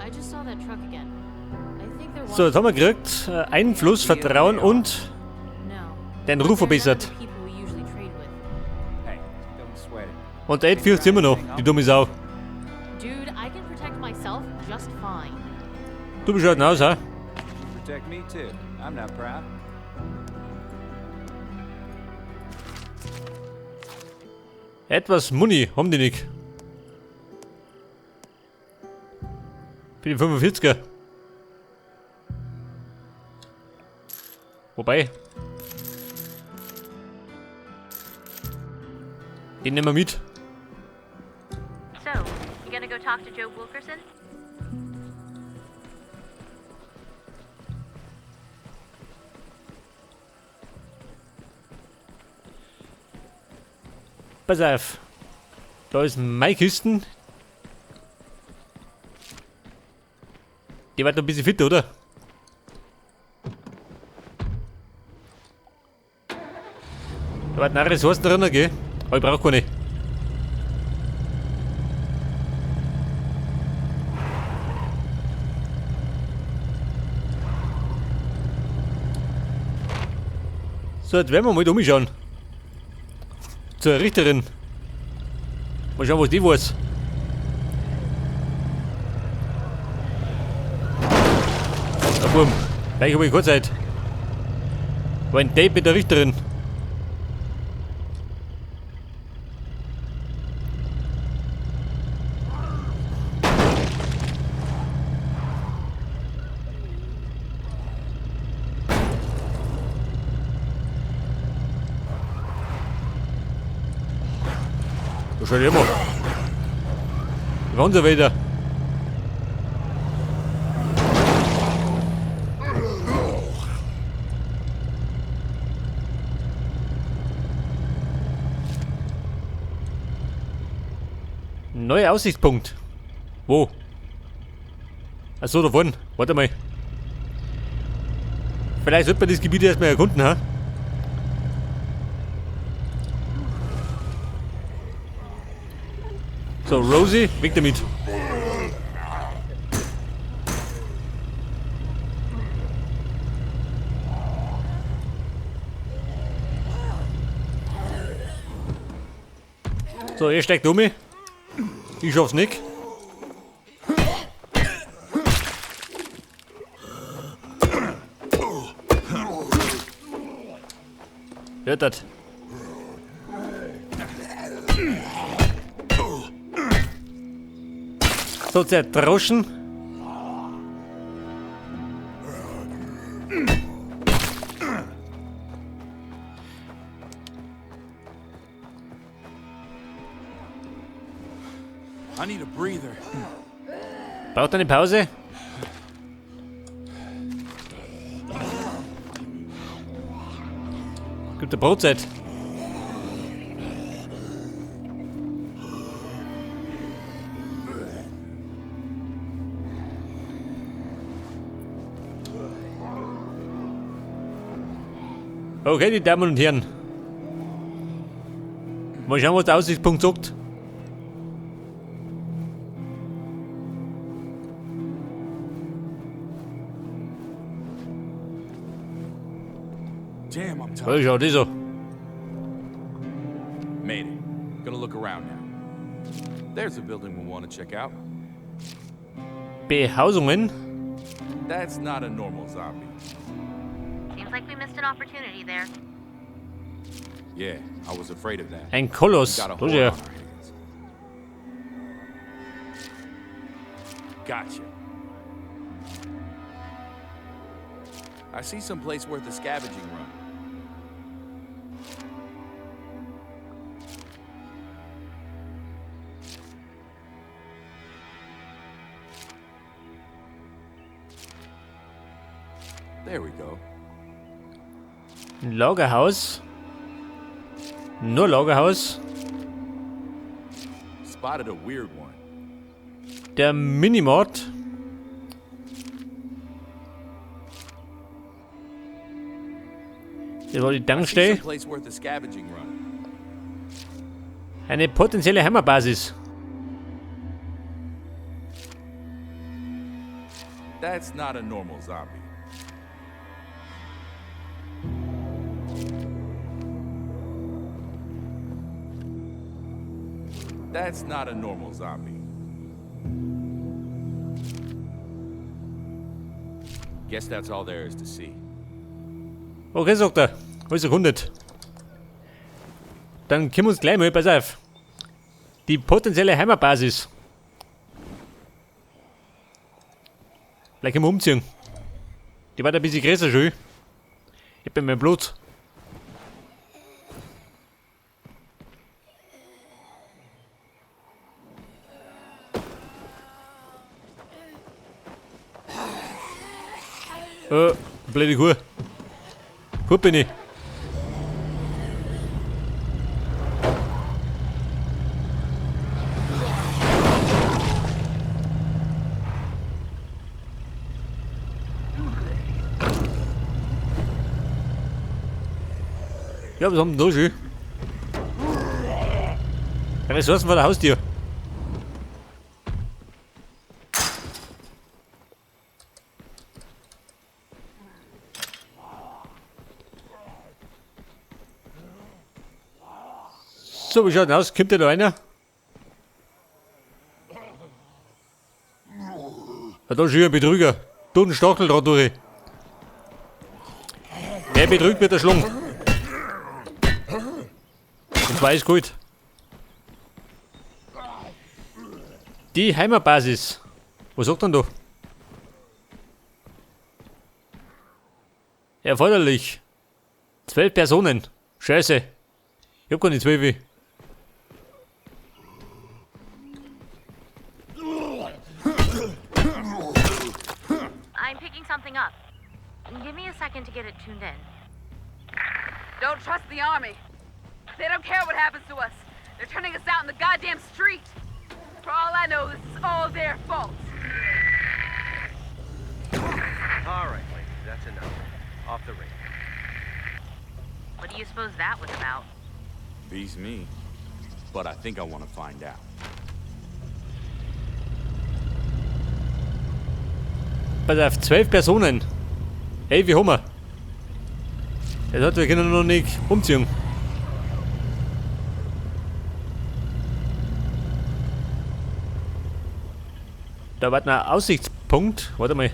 I just saw that truck again. I think they're So, jetzt haben wir watching us. gekriegt Einfluss, Vertrauen und No. den Ruf They're none of verbessert. the people we usually trade with. Hey, don't sweat it. Und der Ed fürchtet immer noch, die dumme Sau. Dude, I can protect myself just fine. Du bist halt hinaus, hä? You protect me too. I'm not proud. Etwas Muni haben die nicht. Für die 45er. Wobei. Den nehmen wir mit. So, you gonna go talk to Joe Wilkerson? Pass auf. Da ist meine Kisten. Die wird noch ein bisschen fit, oder? Da wird noch Ressourcen drin, gell? Aber ich brauch keine. So, jetzt werden wir mal da umschauen. Zur Richterin. Mal schauen, was die weiß. Na bumm, gleich hab ich keine Zeit. War ein Date mit der Richterin. Da schau ich immer. Wann so wieder? Neuer Aussichtspunkt. Wo? Achso, da vorne. Warte mal. Vielleicht sollte man das Gebiet erstmal erkunden, ha? So, Rosie, weg damit. So, ihr steigt um. Ich schaff's nicht. Hört das? So zerdroschen. I need a breather. Braucht eine Pause? Gibt eine Brotzeit. Okay, die Damen und Herren. Mal schauen, was der Aussichtspunkt sagt. Damn, I'm tired. Ja, schau, das so. Made it. Gonna look around now. There's a building we want to check out. Behausungen. That's not a normal zombie. Seems like we missed an opportunity there. Yeah, I was afraid of that. Ein Koloss. We got a Das horde ist ja. on our hands. Gotcha. I see some place worth a scavenging run. There we go. Ein Lagerhaus. Nur Lagerhaus. Spotted a weird one. Der Minimart. Das war die I see Tankstelle. some place worth a scavenging run. Eine potenzielle Heimatbasis. That's not a normal zombie. That's not a normal zombie. Guess that's all there is to see. Okay, sagt er. Alles erkundet. Dann können wir uns gleich mal, pass auf. Die potenzielle Heimatbasis. Vielleicht können wir umziehen. Die war da ein bisschen größer schon. Ich bin mein Blut. Blöde Kuh. Wo bin ich? Ja, was haben wir da schon? Ressourcen vor der Haustür. So, wie schaut denn aus? Kommt da noch einer? Ja, da ist schon ein Betrüger. Da ein Stacheldraht durch. Wer betrügt, wird erschlagen. Und zwar ist gut. Die Heimatbasis. Was sagt denn da? Erforderlich. 12 Personen. Scheiße. Ich hab gar nicht 12. I'm picking something up. Give me a second to get it tuned in. Don't trust the army. They don't care what happens to us. They're turning us out in the goddamn street. For all I know, this is all their fault. All right, ladies, that's enough. Off the radio. What do you suppose that was about? Beats me. But I think I want to find out. Pass auf, 12 Personen. Hey, wie haben wir? Das hat, wir können noch nicht umziehen. Da war ein Aussichtspunkt. Warte mal.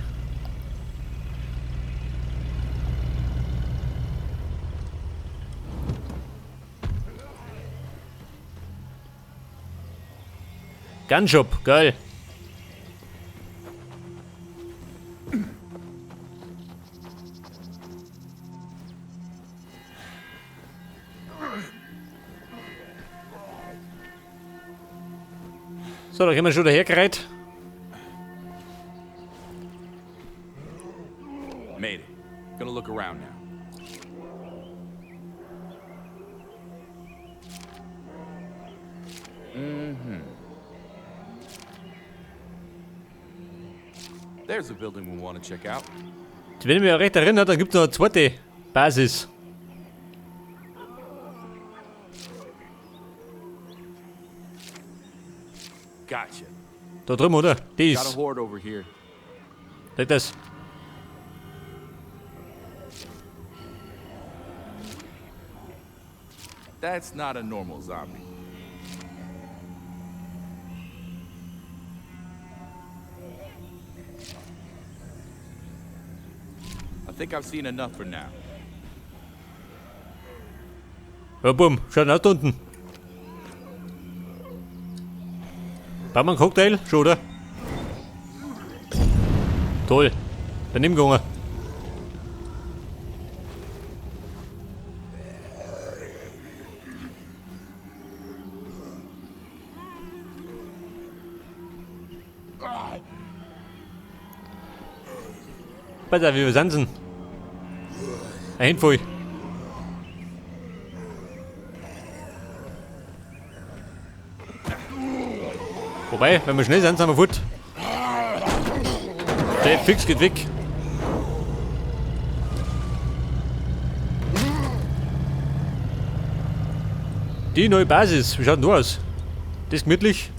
Gunshop, geil. So, da können wir schon dahergereiht. Made it. Gonna look around now. Mm-hmm. There's a building we want to check out. Wenn ich mich recht erinnere, dann gibt's noch eine zweite Basis. Gotcha. Da drüben, oder? Die Got a ist. horde over here. Das. That's not a normal zombie. I think I've seen enough for now. Ja, bumm, schaut aus da unten. Brauchen wir einen Cocktail? Schon, oder? Toll. Daneben gegangen. Pass auf, wie wir sind denn? Ein voll. Wobei, wenn wir schnell sind, sind wir fort. Der Fix geht weg. Die neue Basis, wie schaut denn da aus? Das ist gemütlich.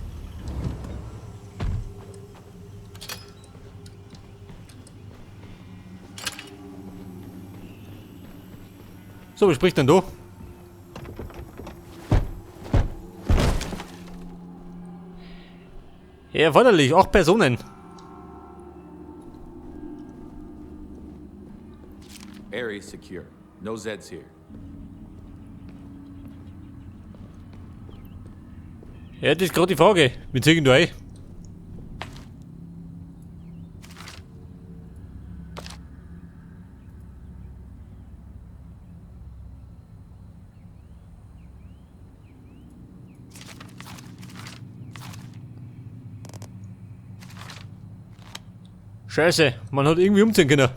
So, was spricht denn da? Erforderlich, 8 Personen. Area secure. No Zeds here. Ja, das ist gerade die Frage. Wie ziehen du ein? Scheiße, man hat irgendwie umziehen können.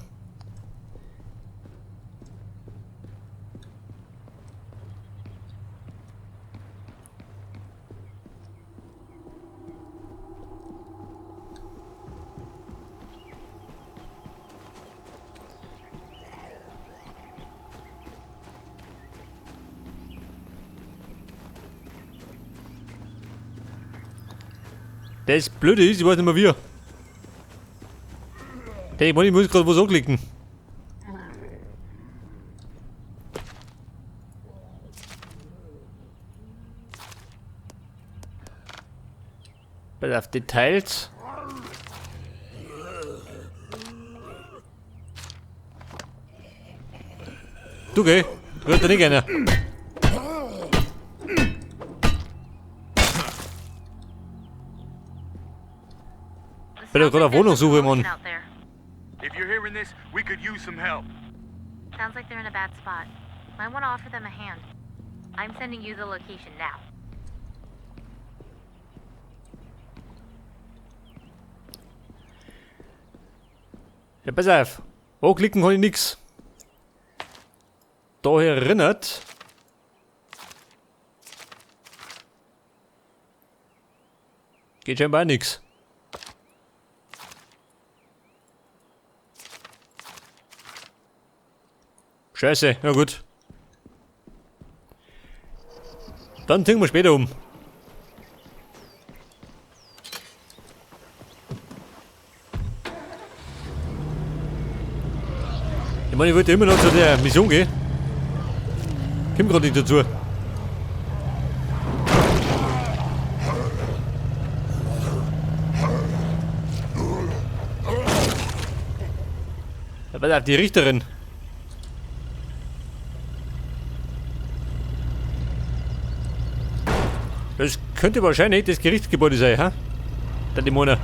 Das Blöde ist, ich weiß nicht mehr wie. Hey, ich muss gerade was anklicken. Pass auf, Details. Du geh, rührt da nicht einer. Bin doch gerade auf Wohnungssuche, Mann. If you're hearing this, we could use some help. Sounds like they're in a bad spot. Might want to offer them a hand. I'm sending you the location now. Ja, pass auf. Anklicken kann ich nix. Da erinnert. Geht scheinbar auch nix. Scheiße, na gut. Dann ziehen wir später um. Ich meine, ich wollte immer noch zu der Mission gehen. Komm grad nicht dazu. Ja, pass auf, die Richterin. Das könnte wahrscheinlich das Gerichtsgebäude sein, ha? Der Dämonen.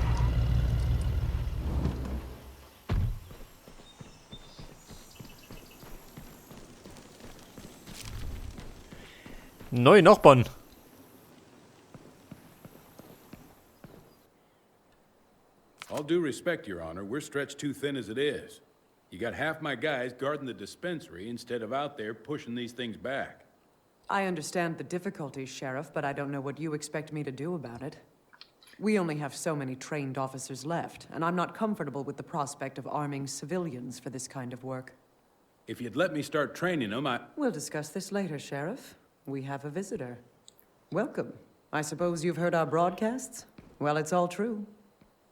Neue Nachbarn. All due respect, Your Honor, we're stretched too thin as it is. You got half my guys guarding the dispensary instead of out there pushing these things back. I understand the difficulties, Sheriff, but I don't know what you expect me to do about it. We only have so many trained officers left, and I'm not comfortable with the prospect of arming civilians for this kind of work. If you'd let me start training them, I... We'll discuss this later, Sheriff. We have a visitor. Welcome. I suppose you've heard our broadcasts? Well, it's all true.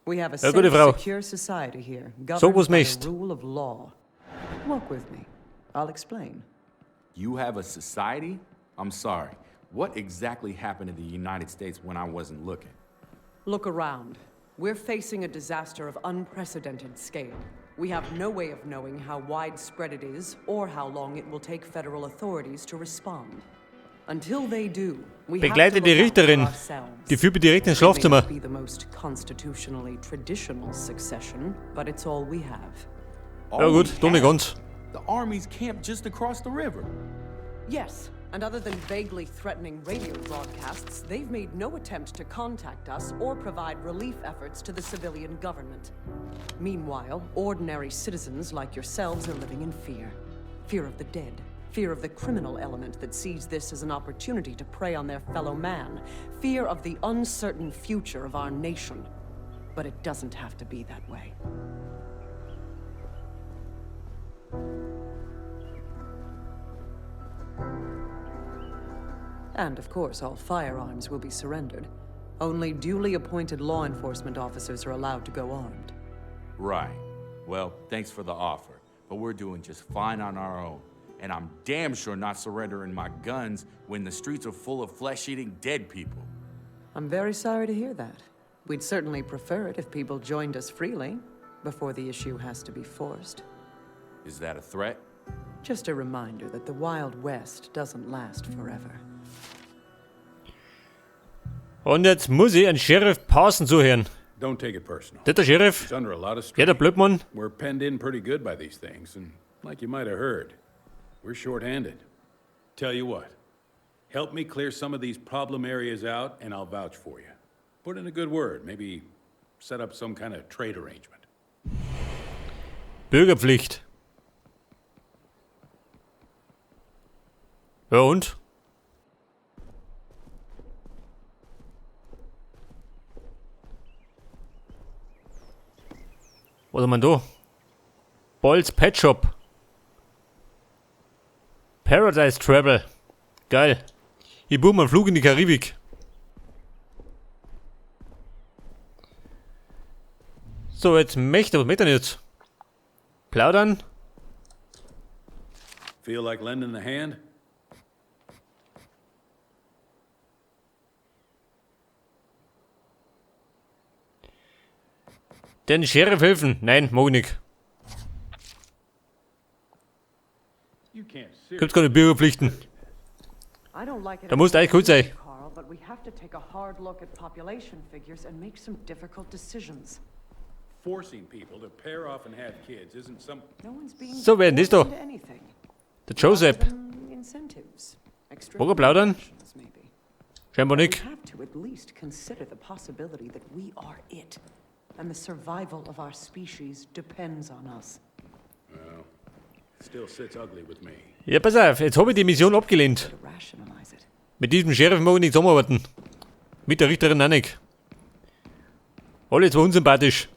We have a Ja, gute safe, Frau. secure society here, So governed was by Mist. the rule of law. Walk with me. I'll explain. You have a society? I'm sorry. What exactly happened in the United States when I wasn't looking? Look around. We're facing a disaster of unprecedented scale. We have no way of knowing how widespread it is or how long it will take federal authorities to respond. Until they do, we have to Begleite die look out for Richterin. ourselves. Die führt mich direkt ins It may not Schlafzimmer. be the most constitutionally traditional succession, but it's all we have. All Ja gut, we doch nicht have? ganz. The army's camped just across the river. Yes, and other than vaguely threatening radio broadcasts, they've made no attempt to contact us or provide relief efforts to the civilian government. Meanwhile, ordinary citizens like yourselves are living in fear. Fear of the dead. Fear of the criminal element that sees this as an opportunity to prey on their fellow man. Fear of the uncertain future of our nation. But it doesn't have to be that way. And of course, all firearms will be surrendered. Only duly appointed law enforcement officers are allowed to go armed. Right. Well, thanks for the offer, but we're doing just fine on our own. And I'm damn sure not surrendering my guns when the streets are full of flesh-eating dead people. I'm very sorry to hear that. We'd certainly prefer it if people joined us freely, before the issue has to be forced. Is that a threat? Just a reminder that the Wild West doesn't last forever. Und jetzt muss ich einen Sheriff Parson zuhören. Don't take it personal. Das der Sheriff? He's under a lot of Ja, strain. der Blödmann. We're penned in pretty good by these things, and like you might have heard, we're short-handed. Tell you what, help me clear some of these problem areas out, and I'll vouch for you. Put in a good word, maybe set up some kind of trade arrangement. Bürgerpflicht. Ja und? Was haben wir denn da? Bolts Pet Shop. Paradise Travel. Geil. Ich buche mal einen Flug in die Karibik. So, jetzt möchte, was möchte er denn jetzt? Plaudern? Feel like lending a hand? Den Sheriff helfen? Nein, mag ich nicht. You can't seriously. Gibt's keine Bürgerpflichten. I don't like it. Da musst du eigentlich gut sein. Carl, but we have to take a hard look at population figures and make some difficult decisions. Forcing people to pair off and have kids isn't some. No one's being So, wer denn das da? forced into anything. Der Joseph. Incentives. Extra Mag er plaudern? concessions, maybe. Scheinbar We nicht. have to at least consider the possibility that we are it, and the survival of our species depends on us. Well, it still sits ugly with me. Ja, pass auf, jetzt habe ich die Mission abgelehnt. To rationalize it. Mit diesem Sheriff mag ich nicht zusammenarbeiten. Mit der Richterin auch nicht. Alle zwei unsympathisch.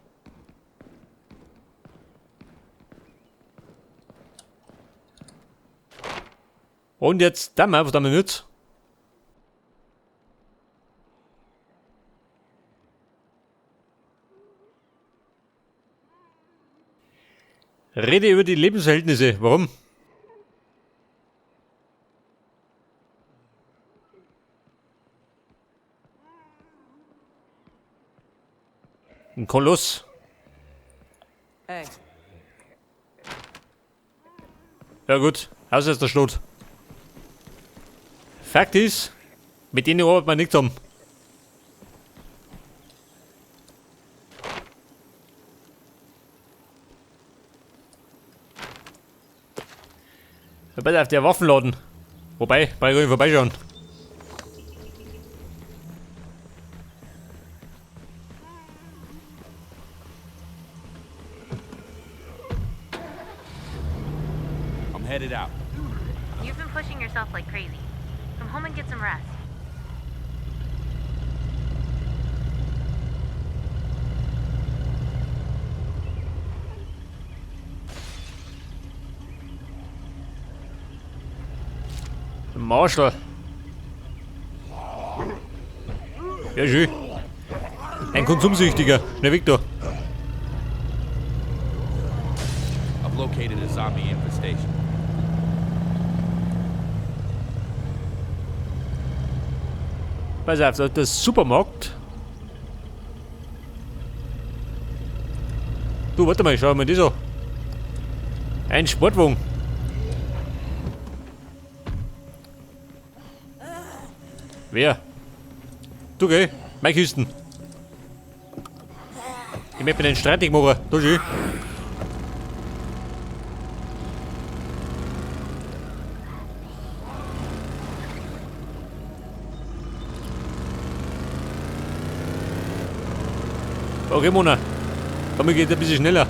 Und jetzt, da mal, was haben wir jetzt? Rede über die Lebensverhältnisse. Warum? Ein Koloss. Hey, Ja gut, außer ist der Schlot. Fakt ist, mit denen arbeitet man nicht zusammen. Ja, pass auf, der Waffenladen. Wobei, bei ich vorbeischauen. I'm headed out. You've been pushing yourself like crazy. Come home and get some rest. Marshall. Ja, schön. Ein Konsumsüchtiger. Schnell weg da. I've located a zombie infestation. Pass auf, da ist der Supermarkt. Du, warte mal, schau mal das an. Ein Sportwagen. Wer? Du, gell? Meine Kisten. Ich möchte mir den streitig machen. Da schön. Okay, Mona. Damit geht es ein bisschen schneller.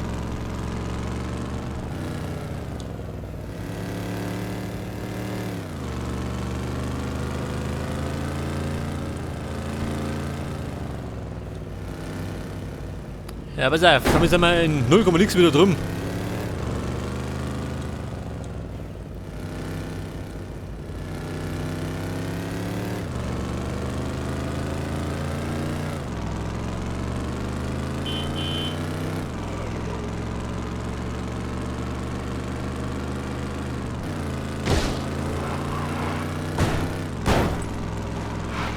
Ja, pass auf, damit sind wir in 0, nix wieder drüben.